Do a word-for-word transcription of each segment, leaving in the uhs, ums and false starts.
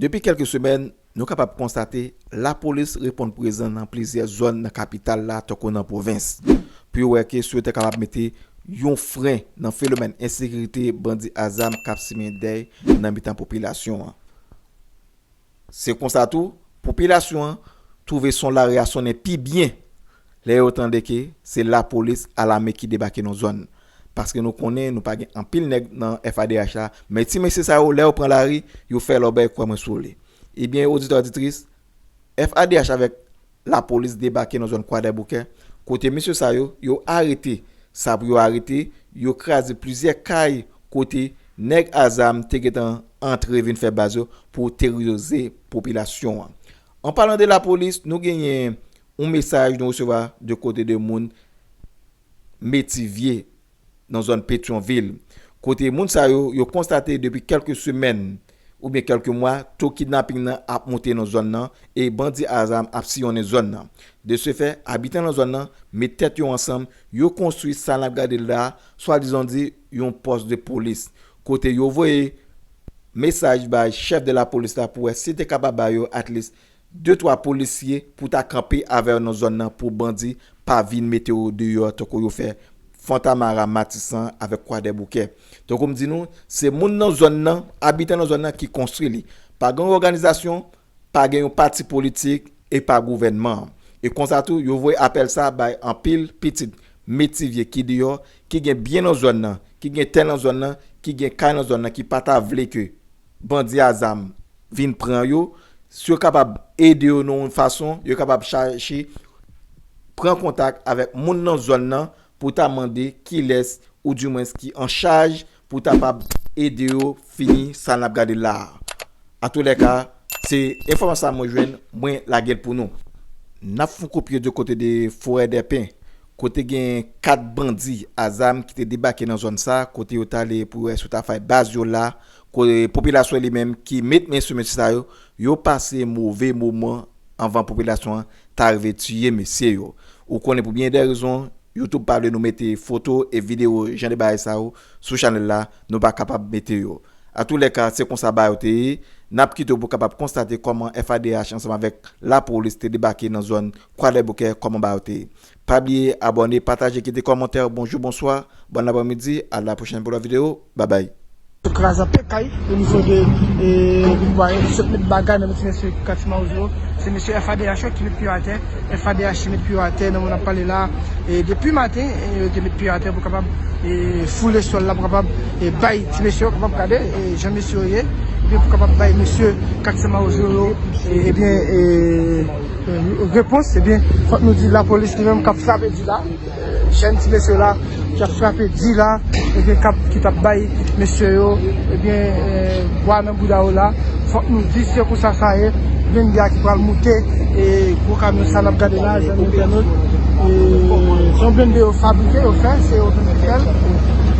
Depi kèlke semèn, nou kapab konstate lapolis reponn prezan nan plizyè zòn nan kapital la tankou nan pwovens, pou yo wè ke si yo te kapab mete yon fren nan fenomèn ensekirite bandi a zam k ap simen dèy nan mitan popilasyon an. Se konsa tou, popilasyon an twouve son lari a sonnen pi byen lè yo tande ke se lapolis alame ki debake nan zòn. Paske nou konnen nou pa gen anpil nèg nan F A D H la, men ti mesye sa yo, lè yo pran lari, yo fè lòbèy kwè mwen sou li. Ebyen, oditè, oditris, F A D H avèk lapolis debake nan zòn Kwadèboukè, kote mesye sa yo, yo arete sa pou yo arete, yo kraze plizyè kay kote nèg a zam te gentan antre vin fè baz yo pou terorize popilasyon an. An palan de lapolis, nou genyen yon mesaj nou resevwa de kote de moun Metivye nan zòn Petyonvil, kote moun sa yo, yo konstate depi kèlke semèn oubyen kèlke mwa, to kidnaping nan ap monte nan zòn nan e bandi a zam ap siyonnen zòn nan. De se fè, abitan nan zòn nan met tèt yo ansanm, yo konstwi sa n ap gade la, swadizan di yon pòs de polis, kote yo voye mesaj bay chèf de lapolis la pou wè si te kapab ba yo at least de twa polisye pou ta kanpe avè yo nan zòn nan pou bandi pa vin mete yo deyò tankou yo fè Fontamara, Matisan avèk Kwadèboukè. Tankou m di nou, se moun nan zòn nan, abitan nan zòn nan ki konstwi li. Pa gen yon òganizasyon, pa gen yon pati politik e pa gouvènman an. E konsa tou, yo voye apèl sa bay anpil pitit Metivye ki deyò, ki gen byen nan zòn nan, ki gen tè nan zòn nan, ki gen kay nan zòn nan, ki pa ta vle ke bandi a zam vin pran yo, si yo kapab ede yo nan yon fason, yo kapab chache pran kontak avèk moun nan zòn nan pou ta mande kilès oudimwens ki an chaj pou ta kapab ede yo fini sa n ap gade la a. Atoulèka, se enfòmasyon sa mwen jwenn, mwen lage l pou nou. N ap fè yon kout pye de kote de Forèdèpen, kote gen kat bandi a zam ki te debake nan zòn sa, kote yo t ale pou wè si yo ta fè baz yo la, kote popilasyon li menm ki met men sou mesye sa yo, yo pase move moman anvan popilasyon an ta rive tiye mesye yo. Ou konnen pou byen de rezon, YouTube pa vle nou mete foto e videyo jan de bagay sa yo sou chanèl la, nou pa kapab mete yo. Atoulèka, se konsa bagay yo te ye. N ap kite w pou w kapab konstate kòman F A D H ansanm avèk lapolis te debake nan zòn Kwadèboukè, kòman bagay yo te ye. Pa bliye abòne, pataje, kite kòmantè. Bonjou, bonswa, bòn aprèmidi, a la pwochèn pou lòt videyo. Babay. Kraze anpil kay o nivo de, e, Boulva, e, sot met bagay nan men ti mesye katye Mawozo. Se mesye F A D H yo ki met pye yo atè. F A D H ki met pye yo atè nan moman n ap pale la. E depi maten, e, yo te met pye yo atè pou kapab, e, foule sòl la, pou kapab, e, bay ti mesye yo kapab gade, e, jan mesye yo ye, ebyen pou kapab bay mesye katye Mawozo yo, e, ebyen, e, e, repons. Ebyen, fòk nou di lapolis li menm k ap frape di la. Jèn ti mesye la ki ap frape di la, ebyen, k ap, ki t ap bay mesye yo, ebyen, e, bwa nan bouda yo la. Fòk nou di se konsa sa ye. Blende a ki pral moute, e, gwo kamyon sa n ap gade la, zanmi entènot. E, se yon blende yo fabrike, yo fè, se yo menm ki fè l.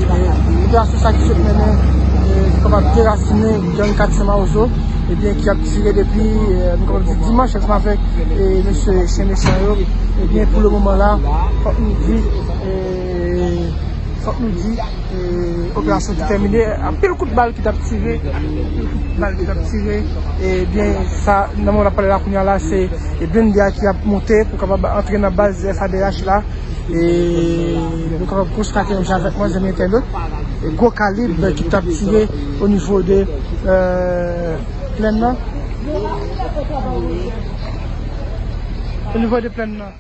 E, operasyon sa ki sot mennen, e, pou kapab derasinen gang katye Mawozo, ebyen, ki ap tire depi, e, nou kapab di dimanch, ansanm avèk, e, mesye chen mechan yo. Ebyen, pou le moman la, fòk nou di, e, fòk nou di, e, operasyon ki tèmine, anpil kout bal ki t ap tire, anpil kout bal ki t ap tire, ebyen, sa, nan moman n ap pale la kounye a la, se, e, blende a ki ap monte pou kapab antre nan baz F A D H la, e, nou kapab konstate menm jan avèk mwen, zanmi entènot, e, gwo kalib ki t ap tire o nivo de, e, plèn nan, o nivo de plèn nan.